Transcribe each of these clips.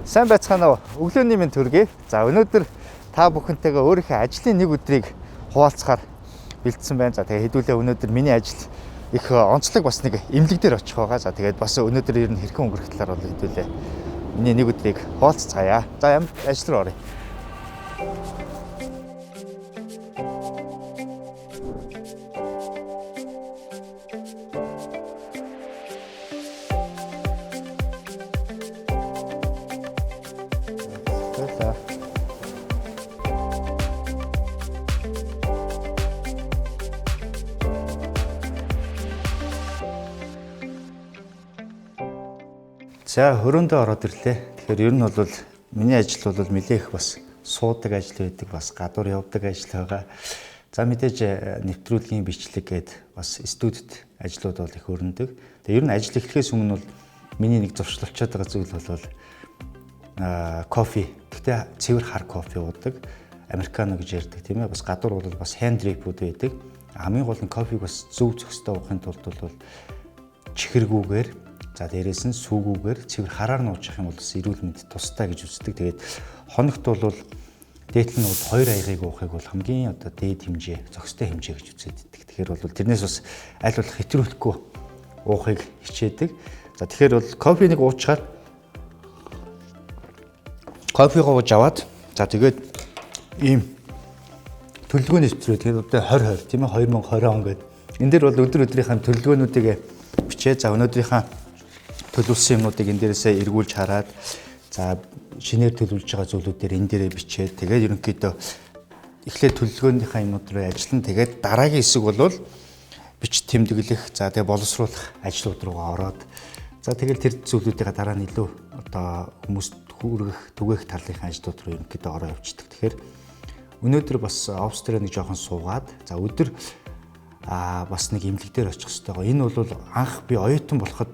Сайн байцгаана уу? Өглөөний минь төргий. За өнөөдөр та бүхэнтэйгээ өөрийнхөө ажлын нэг өдрийг хуваалцахаар бэлдсэн байна. За тэгээ хэдүүлээ өнөөдөр миний ажил их онцлог бас нэг эмнэлэг дээр очих байгаа. За тэгээд бас өнөөдөр ер нь хэрхэн өнгөрөх талаар бол хэдүүлээ миний нэг өдрийг хуваалцгаая. За ажил руу оръё. За. За хөрөөндөө ороод ирлээ. Тэгэхээр ер нь бол миний ажил бол нэлээх бас суудаг ажил байдаг, бас гадуур явдаг ажил байгаа. За мэдээж нэвтрүүлгийн бичлэг гээд бас студид ажлууд бол их өрнөдөг. Тэгээ ер нь ажил эхлэхээс өмнө бол миний нэг зуршил болчиход байгаа зүйл бол кофе. Гэхдээ цэвэр хар кофе уудаг. Американо гэж ярьдаг тийм ээ. Бас гадуур бол бас hand drip-үүд байдаг. Хамгийн гол нь кофег бас зөв зохистой уухын тулд бол чихэргүүгээр, за дээрээс нь сүүгүүгээр цэвэр хараар нь уучих юм бол бас эрүүл мэнд тустай гэж үздэг. Тэгээд хоногт бол дээдл нь бол 2 аягыг уухыг бол хамгийн одоо дээд хэмжээ, зохистой хэмжээ гэж үзээд байдаг. Тэгэхээр бол тэрнээс бас аль болох хэтрүүлэхгүй уухыг хичээдэг. За тэгэхээр бол кофенийг уучгаад кофегоо ууж аваад за тэгээд ийм төлөвлөгөө нэвтрээ. Тэгээд одоо 20 20 тийм ээ 2020 он гэдэг. Энэ дээр бол өдөр өдрийнхээ төлөвлөгөөнүүдийг бичээ. За өнөөдрийнхээ төлөвлөсөн юмнуудыг энэ дээрээсээ эргүүлж хараад за шинээр төлөвлөж байгаа зүйлүүдээр энэ дээрээ бичээд тэгээд ерөнхийдөө эхлээд төлөвлөгөөнийхөө юмнууд руу ажиллана. Тэгээд дараагийн хэсэг бол бич тэмдэглэх, за тэгээд боловсруулах ажлууд руугаа ороод за тэгэл тэр зүйлүүдийг дараа нь илүү одоо хүмүүст хүргэх, түгээх талынхаа ажлууд руу ерөнхийдөө ороо явчихдаг. Тэгэхээр өнөөдөр бас офис дээр нэг жоохон суугаад за өдөр бас нэг эмнэлэг дээр очих хэрэгтэй байгаа. Энэ бол анх би оюутан болоход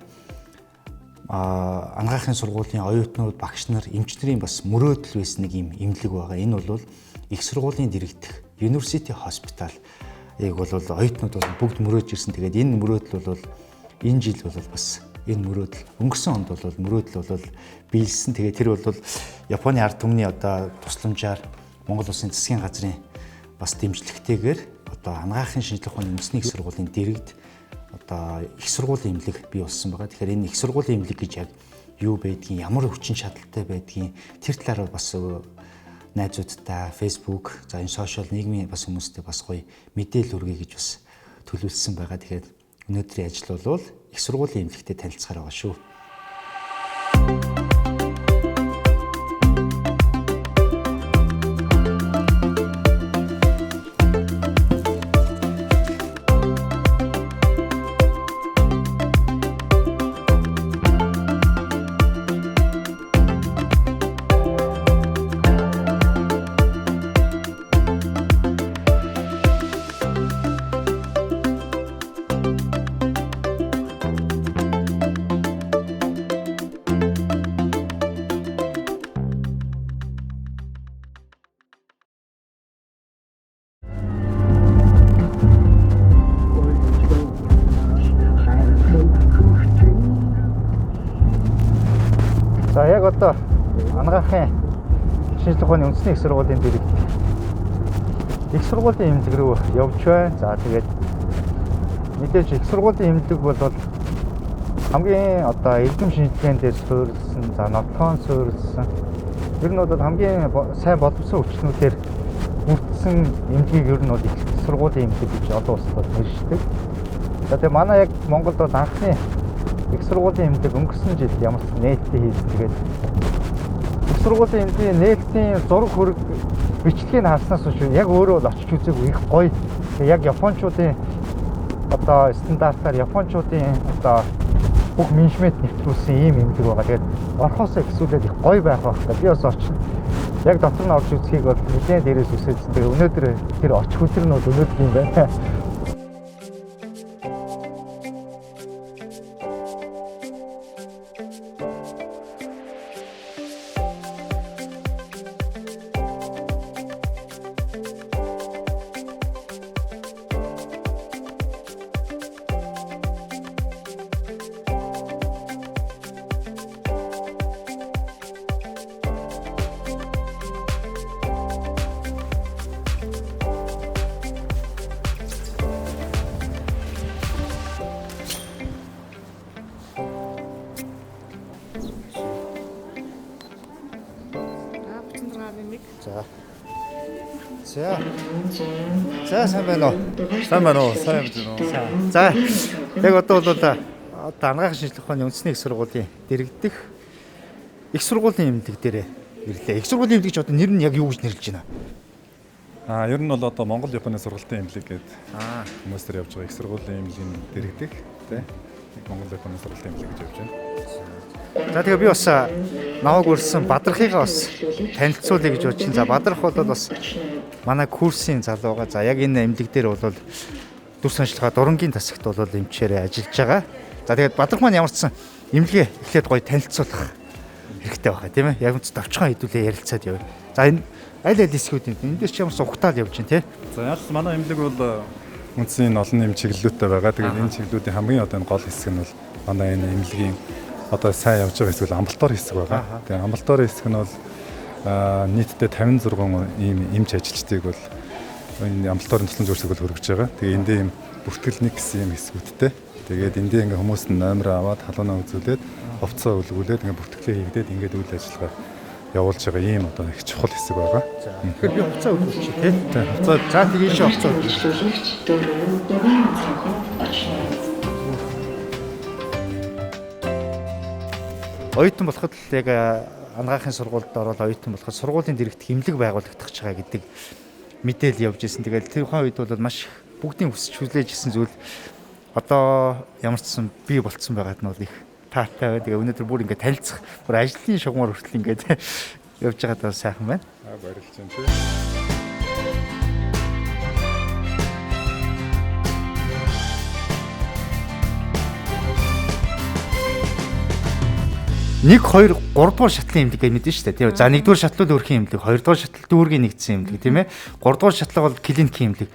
анагаахын сургуулийн оюутнууд, багш нар, эмч нарын бас мөрөөдөл байсан нэг юм эмнэлэг байгаа. Энэ бол их сургуулийн дэрэгдэх University Hospital яг бол оюутнууд бол бүгд мөрөөдж ирсэн. Тэгээд энэ мөрөөдөл бол энэ жил бол бас энэ мөрөөдөл өнгөрсөн онд бол мөрөөдөл бол биелсэн. Тэгээд тэр бол Японы ард түмний одоо тусламжаар Монгол Улсын засгийн газрын бас дэмжлэгтэйгээр одоо анагаахын шинжлэх ухааны үндэсний их сургуулийн дэрэгд одоо их сургуулийн эмнэлэг бий болсон байгаа. Тэгэхээр энэ их сургуулийн эмнэлэг гэж яг юу байдгийг, ямар хүчин чадалтай байдгийг тэр талаар бас найзуудтай Facebook, за энэ сошиал нийгмийн бас хүмүүстэй бас гоё мэдээлэл хүргэе гэж бас төлөвлөсөн байгаа. Тэгэхээр өнөөдрийн ажил бол их сургуулийн эмнэлэгтэй танилцахаар байгаа шүү. За яг одоо анагаахын шинжлэх ухааны үндэсний их сургуулийн дэрэгдэх их сургуулийн эмнэлэг рүү явж байна. За тэгээд мэдээж их сургуулийн эмнэлэг бол хамгийн одоо эрдэм шинжилгээнд дээр суурилсан, за нотлоон суурилсан. Ер нь бол хамгийн сайн боловсон хүчнүүдээр бүрдсэн эмнэлгийг ер нь бол их сургуулийн эмнэлэг гэж олон улсад нэршдэг. За тэгээд манай яг Монголд бол анхны их сургуулийн эмнэлэг өнгөрсөн жил ямар ч нээлттэй хийсэн. Тэгээд их сургуулийн эмнэлгийн нээлтийн зураг хөрөг бичлэгийг харснаас хойш яг өөрөө бол очиж үзээгүй их гоё. Тэгээд яг японочдын одоо стандартаар японочдын одоо бүх менежмент нэвтрүүлсэн ийм эмнэлэг байгаа. Тэгээд орохоосоо ихсүүлээд их гоё байх байх та. Би бас очиж яг дотор нь орж үзхийг бол нэлээд дээрээс үсээдсэн. Тэгээд өнөөдөр тэр очих өдөр нь бол өнөөдөр юм байна. За. За. За, сайн байна уу? Сайн байна уу? Сайн явж байна уу? За. Яг одоо бол одоо анагаахын шинжлэх ухааны үндэсний их сургуулийн дэргэдэх их сургуулийн эмнэлэг дээр ирлээ. Их сургуулийн эмнэлэг ч одоо нэр нь яг юу гэж нэрлэж байна? Ер нь бол одоо Монгол Японы сургалтын эмнэлэг гэдэг хүмүүс төр явж байгаа их сургуулийн эмнэлгийн дэргэдэх тий. Монгол Японы сургалтын эмнэлэг гэж явж байна. За, тэгээ би бас намайг урьсан Бадрахыгаа бас танилцуулъя гэж бодож байна. За, Бадрах бол бас манай курсын залуу байгаа. За, яг энэ эмнэлэг дээр бол дүрс онцлогоо дурангийн тасагт бол эмчээрээ ажиллаж байгаа. За, тэгээд Бадрах маань ямар ч сан эмнэлгээ эхлээд гоё танилцуулах хэрэгтэй байна, тийм ээ. Яг үнэт товчхон хэдүүлээ ярилцаад явъя. За, энэ аль аль хэсгүүд юм. Энэ дээр ч ямар ч угтаал явж байна, тийм. За, яаж манай эмнэлэг бол үндсэн энэ олон юм чиглэлүүдтэй байгаа. Тэгээд энэ чиглэлүүдийн хамгийн одоо энэ гол хэсэг нь бол манай энэ эмнэлгийн одоо сайн явж байгаа хэсэг бол амбулатори хэсэг байгаа. Тэгээд амбулатори хэсэг нь бол нийтдээ 56 ийм эмч ажилчдыг бол энэ амбулаторийн тусламж үйлчлэг бол хөргөж байгаа. Тэгээ эндээ ийм бүртгэл нэг гэсэн ийм хэсгүүдтэй. Тэгээд эндээ ингээ хүмүүс нь номер аваад халуунаа үзүүлээд хувцас өлгүүлээд ингээ бүртгэлээ хийгдээд ингээд үйл ажиллагаа явуулж байгаа ийм одоо их чухал хэсэг байгаа. За, тэгэхээр би хувцас өлгүүлчих, тийм. Тэгээ хувцас За, тэгээ ийшээ хувцас өлгүүлчих. Оюутан болоход л яг анагаахын сургуульд ороод оюутан болоход сургуулийн дэргэдэх эмнэлэг байгуулагдах гэж байгаа гэдэг мэдээлэл явж ирсэн. Тэгээд тэр тухайн үед бол маш их бүгдийн хүсч хүлээж исэн зүйл одоо ямар ч сан бий болцсон байгаад нь бол их таатай байна. Тэгээ өнөөдөр бүр ингээд танилцах, бүр ажлын шугамар хүртэл ингээд явж байгаад бол сайхан байна. Баярлалаа тийм. Нэг, хоёр, гурав дугаар шатлын эмнэлэг гэж мэдэн шүү дээ. Тийм. За, нэгдүгээр шатлал өрхийн эмнэлэг, хоёрдугаар шатлал дүүргийн нэгдсэн эмнэлэг, тийм ээ. Гуравдугаар шатлал бол клиникийн эмнэлэг.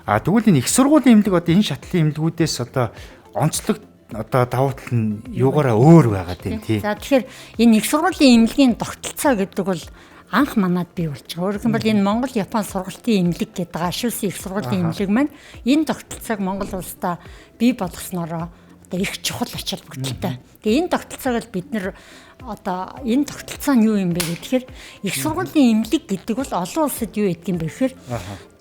А тэгвэл энэ их сургуулийн эмнэлэг одоо энэ шатлын эмнэлгүүдээс одоо онцлог одоо давуу тал нь юугаараа өөр байгаа тийм, тий. За, тэгэхээр энэ их сургуулийн эмнэлгийн тогтолцоо гэдэг бол анх манад бий болж байгаа. Өөрөөр хэлбэл энэ Монгол Япон сургалтын эмнэлэг гэдэг гашуусан их сургуулийн эмнэлэг маань энэ тогтолцоог Монгол улсдаа бий болгоснороо одоо их чухал ач холбогдолтой. Тэгээ энэ тогтолцоог л бид нэр одоо энэ тогтолцоо нь юу юм бэ гэхээр их сургуулийн эмнэлэг гэдэг бол олон улсад юу гэдэг юм бэ гэхээр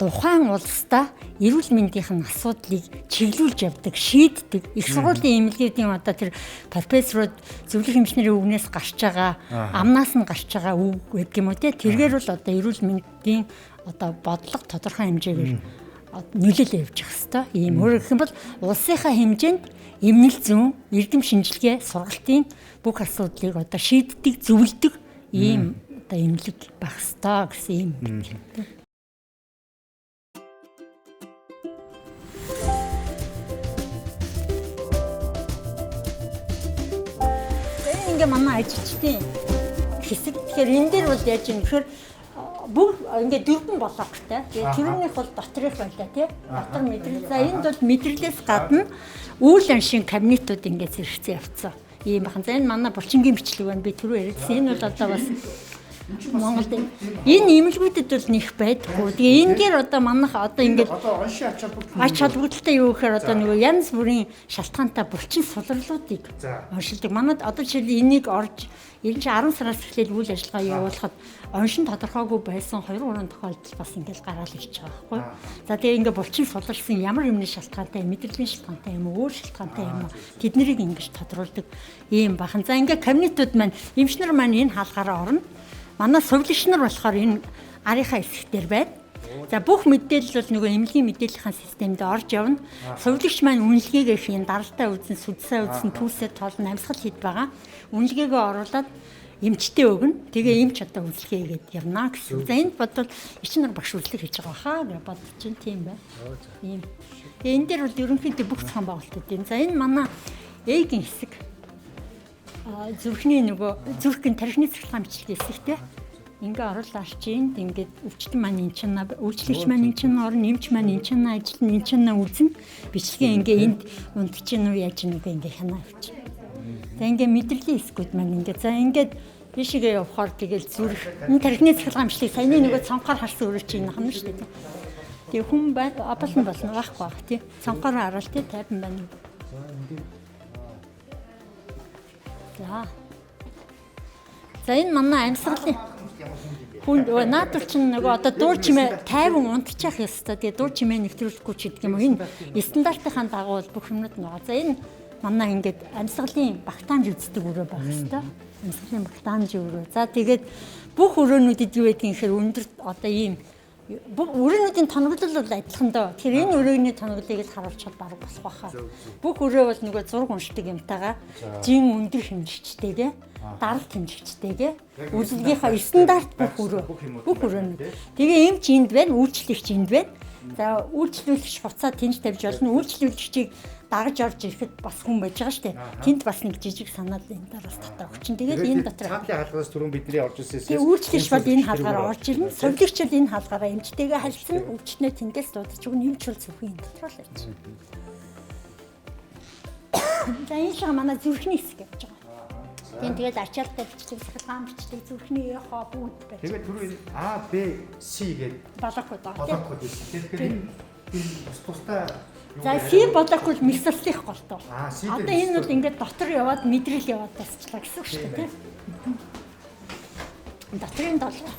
тухайн улсдаа эрүүл мэндийн асуудлыг чиглүүлж явдаг, шийддэг. Их сургуулийн эмнэлгүүдийн одоо тэр профессорууд, зөвлөх эмчнэрийн үгнээс гарч байгаа, амнаас нь гарч байгаа үг гэдэг юм уу те. Тэргээр бол одоо эрүүл мэндийн одоо бодлого тодорхой хэмжээгээр нөлөөлөл явж явах хэвээр. Ийм өөрөөр гэх юм бол улсынхаа хэмжээнд эмнэл зүүн, эрдэм шинжилгээ, сургалтын бүх асуудлыг одоо шийддэг, зөвлөдөг ийм одоо эмнэлэг байх хэвээр гэсэн юм. Энэ ингээ манай ажилчдын хэсэг. Тэгэхээр энэ дээр бол яаж юм гэхээр бүх ингээ дөрвөн блоктой. Тэгээ тэрнийх бол доторх байлаа тий. Дотор мэдрэл. За, энд бол мэдрэлээс гадна үйл аншин кабинетууд ингээ зэрэгцэн явцсан. Ийм бахан. За, энэ манай булчингийн бичлэг байна. Би түрүү яриадсан. Энэ бол одоо бас Монголд энэ эмнэлгүүдэд бол нэх байдаггүй. Тэгээ энэ дээр одоо манайх одоо ингээд Одоо оншин ач холбогдол ач холбогдолтой юу гэхээр одоо нөгөө янз бүрийн шалтгаантай булчин суларлуудыг уншилдаг. Манад одоо жишээл энийг орж энэ чинь 10 сараас эхлээл үйл ажиллагаа явуулахад оншин тодорхойгүй байсан 2 3 тохиолдол бас ингээл гараал ирж байгаа байхгүй. За, тэгээ ингээ булчин суларсан ямар юмны шалтгаантай, мэдрэлийн шалтгаантай юм уу, өөр шалтгаантай юм уу, тэднийг ингэж тодруулдаг ийм бахан. За, ингээ кабинетууд маань эмчнэр маань энэ хаалгаараа орно. Манай сувилагч нар болохоор энэ арийнхаа хэсэгтэр байна. За, бүх мэдээлэл бол нөгөө эмнэлгийн мэдээллийн системд орж явна. Сувилагч маань үнэлгээгээ хийн, даралтаа үзэн, сүдсээ үзэн, пүүсээ тоолно, амьсгал хэд байгаа. Үнэлгээгээ оруулаад эмчтэй өгнө. Тэгээ эмч одоо үнэлгээ хийгээд явна гэсэн. За, энд бодвол эчин нар багш үнэлгээ хийж байгаа хаа гэж бодож чинь тийм байна. Ийм. Тэгээ энэ дээр бол ерөнхийдөө бүх зохион байгуулалтууд юм. За, энэ манай эйгийн хэсэг. Зүрхний нөгөө зүрхэн тархины цахилгаан бичлэг хэсэг те. Ингээ оруулаад энд ингээд өвчтөн маань эн чинь үйлчлэгч маань эн чинь орно, эмч маань эн чинь ажиллана, эн чинь үзнэ. Бичлэгээ ингээ энд унтчих нь уу яаж нүгэ ингээ хянаа авчих. За, ингээ мэдрэлийн хэсгүүд маань ингээ за ингээд ийшээгээ явхаар тэгэл зүрх энэ тархины цахилгаан бичлэг саяны нөгөө цонхоор харсан өрөө чинь энэ хана шүү дээ. Тэгээ хүн бай абална болно байхгүй бах тий. Цонхоор хараал тий тайван байна. За. За, энэ манай амьсгалын Хүн наадвал чинь нөгөө одоо дуу чимээ 50 унтчих ёстой. Тэгээ дуу чимээ нэвтрүүлэхгүй ч гэдэг юм уу. Энэ стандартынхаа дагуу бол бүх юмнууд нөгөө. За энэ манай ингээд амьсгалын багтаамж үздэг өрөө байх ёстой. Амьсгалын багтаамжийн өрөө. За тэгээд бүх өрөөнүүдэд юу байдгийг гэхээр өндөр одоо ийм өрөөнүүдийн тоноглол бол адилхан доо. Тэгэхээр энэ өрөөний тоноглолыг л харуулчихвал бараг болох байхаа. Бүх өрөө бол нөгөө зураг уншдаг юмтайгаа жин өндөр хэмжигчтэйгээ, даралт хэмжигчтэйгээ, үзлэгийнхаа стандарт бүх өрөө, бүх өрөөнүүд. Тэгээ эмч энд байна, үйлчлэгч энд байна. За үйлчлүүлэгч хуцаа тэнж тавьж болно. Үйлчлүүлэгчийг дагаж орж ирэхэд бас хүн байж байгаа шүү дээ. Тэнд бас нэг жижиг санаал энэ дараас татаа өгчин. Тэгээд энэ дотор цаатлын хаалгаас түрүүн бидний орж ирсээс үйлчлэгч бол энэ хаалгаар орж ирнэ. Сувилагч бол энэ хаалгаараа эмчтэйгээ харилцана. Өвчтнээ тэндээс дуудаж өгнө. Эмч бол зөвхөн энэ дотор л байж. За энэ шиг манай зүрхний хэсэг явж байгаа. Тийм тэгэл ачаалттай бичлэг, сахилгаан бичлэг, зүрхний эхо бүгд байж. Тэгээд түрүү А, Б, С гэдэг блокууд байгаа. Блокууд байсан. Тэгэхээр энэ тус тустай. За С блок бол мэс заслах голтоо. Одоо энэ бол ингээд дотор яваад мэдрэл яваад тасчлаа гэсэн үг шүү дээ, тийм. Дотрын долоо.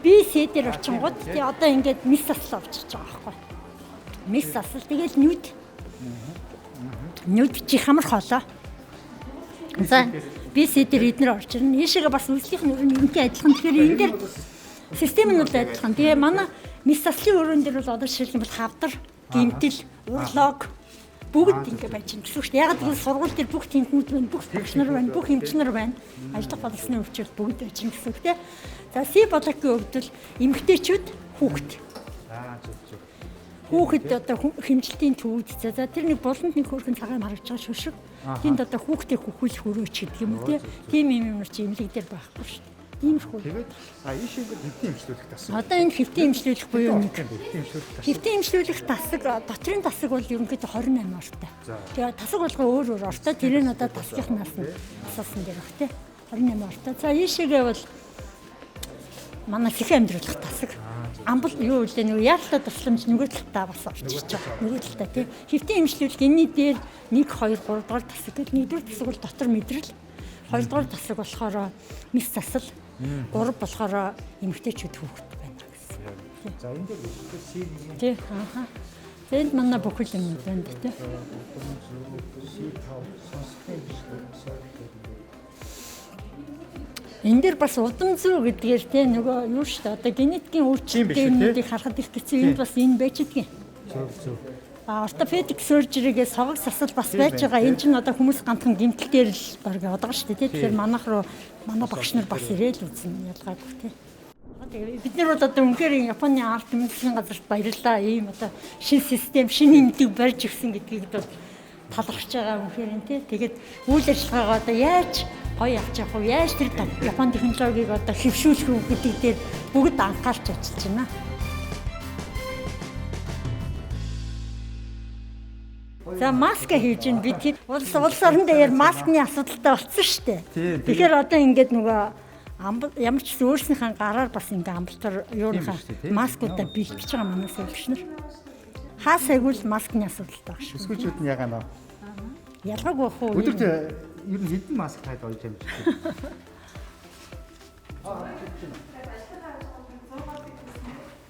Би С дээр очингууд тий одоо ингээд мэс засал авчирч байгаа байхгүй. Мэс засал тэгэл нүд. Нүд чи хамар хоолой. За би С дээр эднэр орж ирнэ. Ийшээгээ бас үйлчлэгийн өрөө нь ерөнхий адилхан. Тэгэхээр энэ дээр систем нь бол адилхан. Тэгээ манай мэс заслын өрөөн дээр бол одоо жишээлх юм бол хавдар, гэмтэл, урлог бүгд ингэ байж байна гэсэн үг шүү дээ. Яг гэвэл сургууль дээр бүх тэнхүүд байна, бүх багш нар байна, бүх эмч нар байна. Ажиллах боловсны өвчл бүгд байж байна гэсэн үг те. За С блокийн хувьд бол эмэгтэйчүүд хүүхэд. Хүүхэд одоо хэмжилтийн төвд. За тэр нэг буланд нэг хөөрхөн цагаан харагдаж байгаа шүшиг. Тэнд одоо хүүхдээ хөхүүлэх өрөөч гэдэг юм уу тийм юм юм чи эмнэлэг дээр байхгүй шүү дээ. Иймэрхүү. Тэгээд ийш ингээд хэвтийн эмчлүүлэх тасаг. Одоо энэ хэвтийн эмчлүүлэх буюу нэг хэвтийн эмчлүүлэх тасаг дотрын тасаг бол ерөнхийдөө 28 ортой. Тэгээд тасаг болгоо өөр өөр ортой. Тэр нь одоо тасгийнхнаас нь асуусан дээр баг тий. 28 ортой. За ийшээгээ бол манай сэхэн амьдруулах тасаг. Амбал юу вэ нөгөө яалтаа тусламж нөгөө талдаа бас орчиж байгаа. Нөгөө талдаа тий. Хэвтийн эмчлүүлэх энэний дээр 1 2 3 дугаар тасаг гэл нэгдүгээр тасаг бол дотор мэдрэл, хоёрдугаар тасаг болохоор мэс засал, 3 болохоор эмэгтэйчүүд хүүхэд байна гэсэн. За энэ дээр С1 тий. Ааха. За энд манай бүхэл юм байна тий. Энэ дээр бас удам зүй гэдгээр тий нөгөө юу шүү дээ одоо генетикийн өөрчлөлтүүдийг харахад их хэцүү. Энд бас энэ байж гэдгийг. Зөв зөв. Orthopedic surgery-гээ согог сасал бас байж байгаа. Энэ чинь одоо хүмүүс ганцхан гэмтэл дээр л баг яваад байгаа шүү дээ тий. Тэгэхээр манайх руу манай багш нар бас ирээл үзнэ ялгаагүй тий. Тэгээ бид нар бол одоо үнэхээр Японы арт мөнхийн газарт баярлалаа. Ийм одоо шинэ систем, шинэ эмнэлэг барьж өгсөн гэдгийг бол талархаж байгаа үнэхээр энэ тий. Тэгээд үйл ажиллагаагаа одоо яаж гоё авч явах вэ? Яаж тэр Япон технологиг одоо хэвшүүлэх үү гэдэг дээр бүгд анхаарч ажиллаж байна. За маска хийж ин бид хэд улс орон дээр маскны асуудалтай болсон шүү дээ. Тэгэхээр одоо ингээд нөгөө ямар ч гэсэн өөрснийхээ гараар бас ингээд амбулатор юуныхаа маскуудаа бэлтгэж байгаа манай сувлагч нар. Хаа сайгүй л маскны асуудалтай баг шүү. Өсгөлчүүд нь ягаана. Ялгаагүй бах уу? Өдөрт ер нь хэдэн маск таад ойж амжих вэ?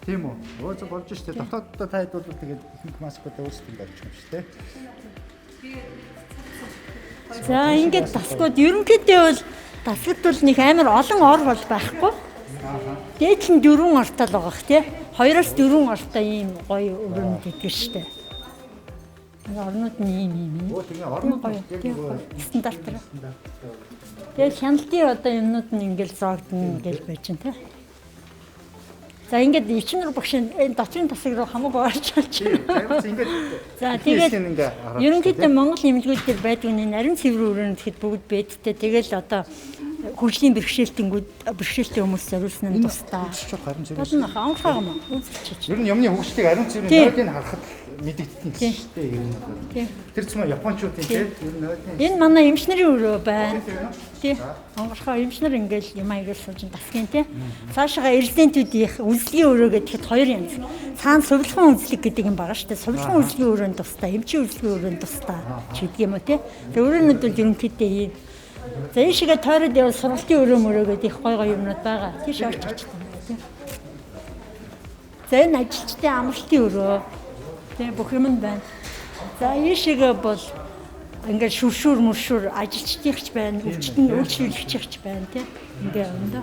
Тийм үү? Өө зөв болж штэ. Дотооддоо та хэд бол тэгээд ихэнх маскуудаа өөрсдөө авчих юм шүү дээ. За ингээд тасгууд ерөнхийдөө бол тасгад бол нэг амар олон ор бол байхгүй. Дээд нь 4 ортой л байгаа х тий. 2-оос 4 ортой ийм гоё өрөөнд гэдэг штэ. Орнууд нь ийм ийм. Өө тэгээ орнууд гоё. Стандартаар. Тэгээд хяналтын одоо юмнууд нь ингээл зоогдно ингээл байж гэн тий. За ингээд ичнэр багш энэ дотрын тасаг руу хамаагүй орж болж байна. Ингээд за тэгээд ерөнхийдөө Монгол эмнэлгүүд дээр байдаг нь нарийн цэвэр өрөөнд гэхэд бүгд бэдтэй. Тэгэл одоо хөгжлийн бэрхшээлтэнгүүд бэрхшээлтэй хүмүүс зориулсан нь тусдаа. Ариун цэвэр. Болно хаа онгорхоо юм уу? Үзэлчиж. Ер нь юмны хөгжлийг ариун цэврийн нойлыг харахад мэдэгдсэн шүү дээ ер нь бол. Тэр цэм японочдын тийм ер нь хойдын. Энэ манай эмч нарын өрөө байна. Тий. Онгорхоо эмч нар ингээл юм аягаар сууж дасгийн тий. Цаашаага резидентүүдийнх үзлэгийн өрөө гэхэд хоёр янз. Цаана сувилхан үзлэг гэдэг юм байгаа шүү дээ. Сувилхан үзлэгийн өрөөнд тусдаа, эмчийн үзлэгийн өрөөнд тусдаа ч гэдэг юм уу тий. Тэгээ өрөөнүүд бол ерөнхийдөө ийм. За ийшээгээ тойроод явал сургалтын өрөө мөрөө гэдэг их гой гой юмнууд байгаа. Тийш орж очих юм тий. За энэ ажилчдын амралтын өрөө. Тэ бүх юм нь байна. За ийшээгээ бол ингээд шүршүр мөршүр ажилчдынх ч байна, өвчтөн үйлчлүүлэгчийнх ч байна тий. Ингээ юм да.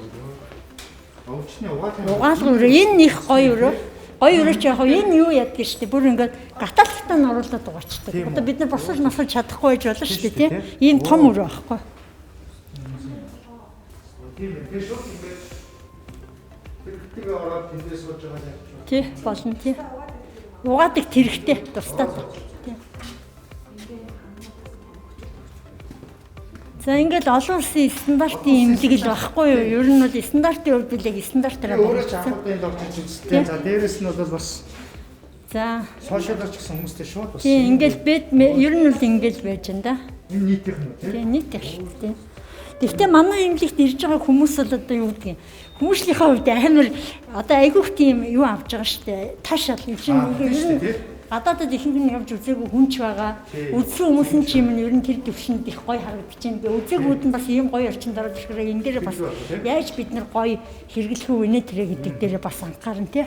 Өвчний угаалгын Угаалгын өрөө энэ их гоё өрөө. Гоё өрөө чи яг энэ юу яддаг шүү дээ. Бүр ингээд гатаалттай нь оруулаад угаачдаг. Одоо бид нар босож масаж чадахгүй байж болно шүү дээ тий. Ийм том өрөө байхгүй. Тийм ээ. Тэр шууд ингээд тэрхтэйгээ ороод тэндээ сууж байгаа юм. Тий, болно тий. Угаадаг тэрхтэй тусдаа. Тий. За ингээд олон улсын стандартын эмнэлэг л байхгүй юу? Ер нь бол стандартын хувьд л яг стандартаараа Өөрөө ч анх удаа энд орж иж үзтээ. За дээрэс нь бол бас За сошиалар ч гэсэн хүмүүстэй шууд бас. тий, ингээд бед ер нь бол ингээд байж энэ да. Энэ нийтийнх нь үү тий? Тий, нийт их шүү дээ. Гэхдээ манай эмнэлэгт ирж байгаа хүмүүс бол одоо юу гэдгийг хүмүүжлийнхаа хувьд амар одоо айгүйх тийм юу авч байгаа шүү дээ. Таашаал юм чинь Тийм шүү дээ, тий. гадаадад ихэнх нь явж үзээгүй хүн ч байгаа. Үзсэн хүмүүс нь ч юм нь ер нь тэр төвшөнд их гоё харагдаж байна. Би үзээгүүд нь бас ийм гоё орчинд ороод ирэхээр энэ дээрээ бас яаж бид нар гоё хэрэглэх үү инээ тэрэ гэдэг дээрээ бас анхаарна тий.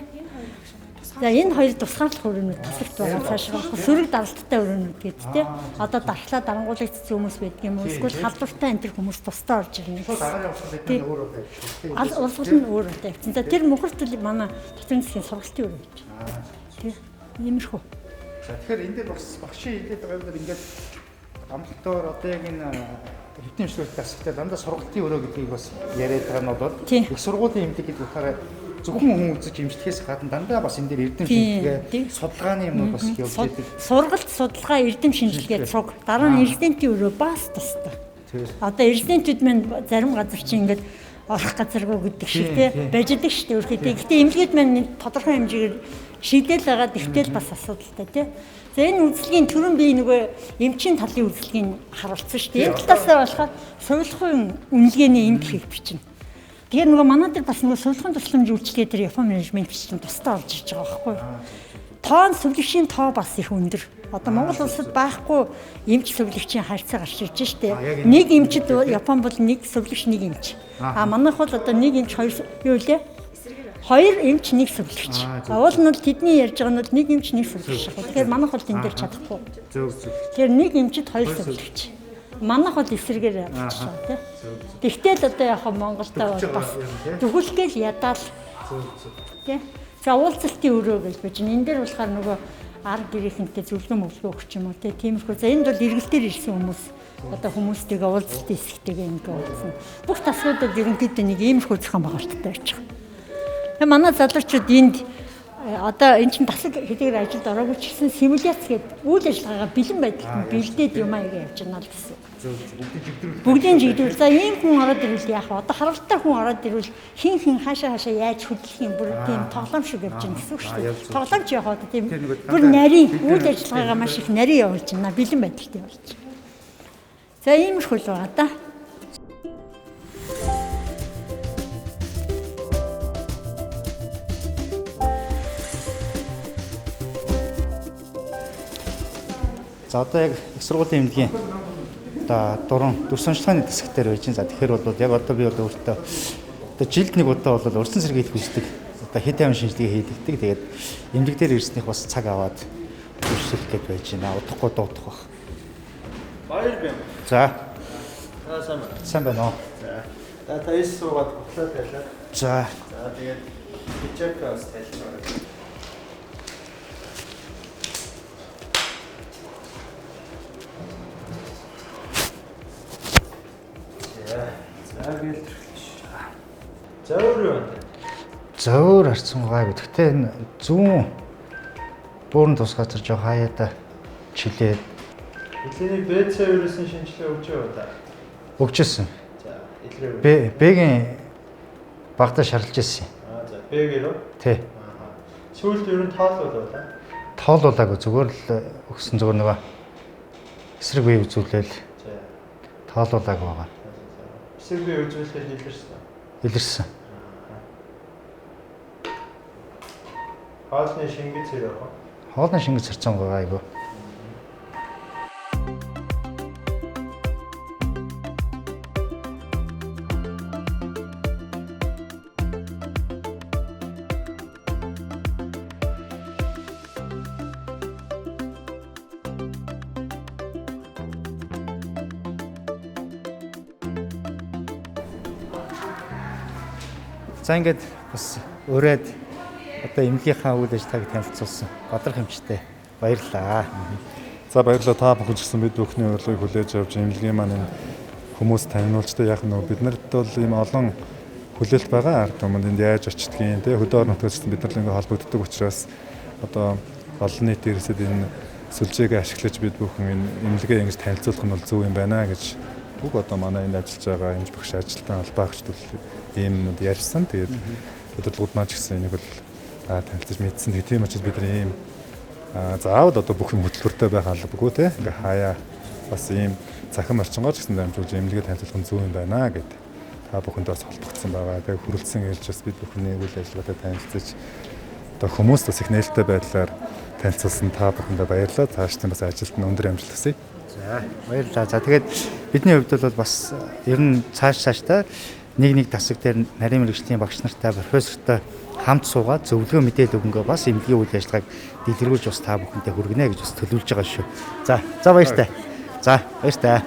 За энэ хоёр тусгаарлах өрөөнүүд тасагт байгаа цаашаа сөрөг даралттай өрөөнүүд гээд тий. Одоо дархлаа дарангуулагдсан хүмүүс байдаг юм уу? Эсвэл халдвартай энэ төр хүмүүс тусдаа орж ирнэ. Шууд агаар явуулсан бид нар өөр удаа явчих тий. Ал урсгал нь өөр удаа явцсан. За тэр мөхөрт л манай дотны засгийн сургалтын өрөө гэж. Тий. Иймэрхүү. За тэгэхээр энэ дээр бас багшийн хэлээд байгаа юм ингээд амлалтаар одоо яг энэ хэвтэн имчилгээний дасгтай дандаа сургалтын өрөө гэдгийг бас яриад байгаа нь бол их сургуулийн эмнэлэг гэдэг утгаараа зөвхөн хүн үзэж имжлэхээс гадна дандаа бас энэ дээр эрдэм шинжилгээ, судалгааны юмнууд бас явж байдаг. Сургалт, судалгаа, эрдэм шинжилгээ цуг. Дараа нь резидентийн өрөө бас тусдаа. Одоо резидентүүд маань зарим газар чинь ингээд орох газаргүй гэдэг шиг тий байж идэг шүү дээ өөрхөд. Гэхдээ эмнэлгүүд маань тодорхой хэмжээгээр шийдэл байгаа тэгтэл бас асуудалтай тий. За энэ үзлэгийн түрүүн би нөгөө эмчийн талын үзлэгийг харуулсан шүү дээ. Энэ талаасаа болохоор сувилахын үнэлгээний эмнэлгийг бичнэ. Тэгэхээр нөгөө манай дээр бас нөгөө сувилахын тусламж үйлчилгээ дээр Япон менежмент бичсэн тусдаа орж иж байгаа байхгүй юу? Тоон сувилагчийн тоо бас их өндөр. Одоо Монгол улсад байхгүй эмч сувилагчийн харьцаа гарч ирж штэ. Нэг эмчид Япон бол нэг сувилагч нэг эмч. А манайх бол одоо нэг эмч хоёр юу лээ? Хоёр эмч нэг сувилагч. Уул нь бол тэдний ярьж байгаа нь бол нэг эмч нэг сувилагч. Тэгэхээр манайх бол энэ дээр чадахгүй. Зөв зөв. Тэгэхээр нэг эмчид хоёр сувилагч. Манайх бол эсрэгээр явчихсан тий. Тэгтэл одоо яг Монголдо бол бас төхөлгээл ядаал. Тий. За уулзалтын өрөө гэж байж. Энэ дээр болохоор нөгөө ар гэрийнхэнтэй зөвлөгөө мөвлөгөө өгч юм уу тий. Тиймэрхүү. За энд бол эргэлтээр ирсэн хүмүүс одоо хүмүүстэйгээ уулзалтын хэсэгтэйгээ ингээ уулзсан. Бүх тасгуудад ерөнхийдөө нэг иймэрхүү зохион байгуулалттай байж байгаа. Тэгээ манай залуучууд энд одоо эн чинь тасаг хэдийгээр ажилд ороогүй ч гэсэн симуляц гэдэг үйл ажиллагаагаа бэлэн байдалд нь бэлдээд юм аяга явж байна л гэсэн. Бүгдийн жигдрүүл. За ийм хүн ороод ирвэл яах вэ? Одоо харамсалтай хүн ороод ирвэл хин хин хаашаа хаашаа яаж хөдлөх юм бүр тийм тоглоом шиг явж байна гэсэн үг шүү дээ. Тоглоомч явах одоо тийм бүр нарийн үйл ажиллагаагаа маш их нарийн явуулж байна. Бэлэн байдалтай явуулж байна. За иймэрхүү л байгаа да. За одоо яг их сургуулийн эмнэлгийн одоо дөрвөн сонирхолтой хэсэг дээр байж байна. За тэгэхээр бол яг одоо би бол өөртөө одоо жилд нэг удаа бол урьдчилан сэргийлэх хүсдэг. Одоо хэд амин шинжилгээ хийдэг. Тэгээд эмнэлэг дээр ирснийх бас цаг аваад үйлчлэх гээд байж байна. Удахгүй дуудах бах. Баяр бям. За. За сайн байна. Сайн байна уу? За. За та эс суугаад хутлаа тавилаа. За. За тэгээд хичээвээ бас тайлж байгаа. За гэлтрэлч. За өөр юу байна? Зөөр харцсан гайгүй. Гэхдээ энэ зүүн буурн тус газар жоо хаяада чилээд Эдлэний БЦ вирусын шинжилгээ өгч яваа да. өгчээсэн. За, эдлээ. Б Б-гийн багтаа шарлж ирсэн. Аа за, Б-гээр үү? Тий. Аа. Сүүлд ер нь тоолол уу да? Тоолуулаагүй, зүгээр л өгсөн, зүгээр нөгөө эсрэг бие үзүүлээл тоолуулаагүй байгаа. Эсрэг бие үзүүлэхэд илэрсэн. Илэрсэн. Хоолны шингэц хэр байх вэ? Хоолны шингэц харьцангуй айгүй. За ингээд бас өрөөд одоо эмнэлгийнхаа үйл ажиллагааг танилцуулсан Бадрах эмчтэй баярлалаа. За баярлалаа, та бүхэн ч гэсэн бид бүхний урилгыг хүлээж авч эмнэлгийн маань энэ хүмүүс таниулж тэ яг нөө бид нарт бол ийм олон хүлээлт байгаа. Ард түмэнд энд яаж очдгийг тэ хөдөө орон нутгаас бид нар л ингээ холбогддог учраас одоо олон нийт ирсэд энэ сүлжээгээ ашиглаж бид бүхэн энэ эмнэлгээ ингэж танилцуулах нь бол зөв юм байна гэж бүх одоо манай энд ажиллаж байгаа эмч багш ажилтан албаа агчид бол ийм юмнууд ярьсан. Тэгээд удирдлагууд маань ч гэсэн энийг бол танилцаж мэдсэн. Тэгээд тийм учраас бид нар ийм заавал одоо бүх юм хөтөлбөртэй байх албагүй те. Ингээ хаяа бас ийм цахим орчингоор ч гэсэн дамжуулж эмнэлгээ танилцуулах нь зөв юм байна гэд та бүхэнд бас холбогдсон байгаа. Тэгээд хүрэлцэн ирж бас бид бүхний үйл ажиллагаатай танилцаж одоо хүмүүст бас их нээлттэй байдлаар танилцуулсан та бүхэндээ баярлалаа. Цаашдын бас ажилд нь өндөр амжилт хүсье. За баярлалаа. За тэгээд бидний хувьд бол бас ер нь цааш цаашдаа нэг тасаг дээр нарийн мэргэжлийн багш нартай, профессортой хамт суугаад зөвлөгөө мэдээлэл өгөнгөө бас эмнэлгийн үйл ажиллагааг дэлгэрүүлж бас та бүхэнтэй хүргэнэ гэж бас төлөвлөж байгаа шүү. За за баяртай. За баяртай.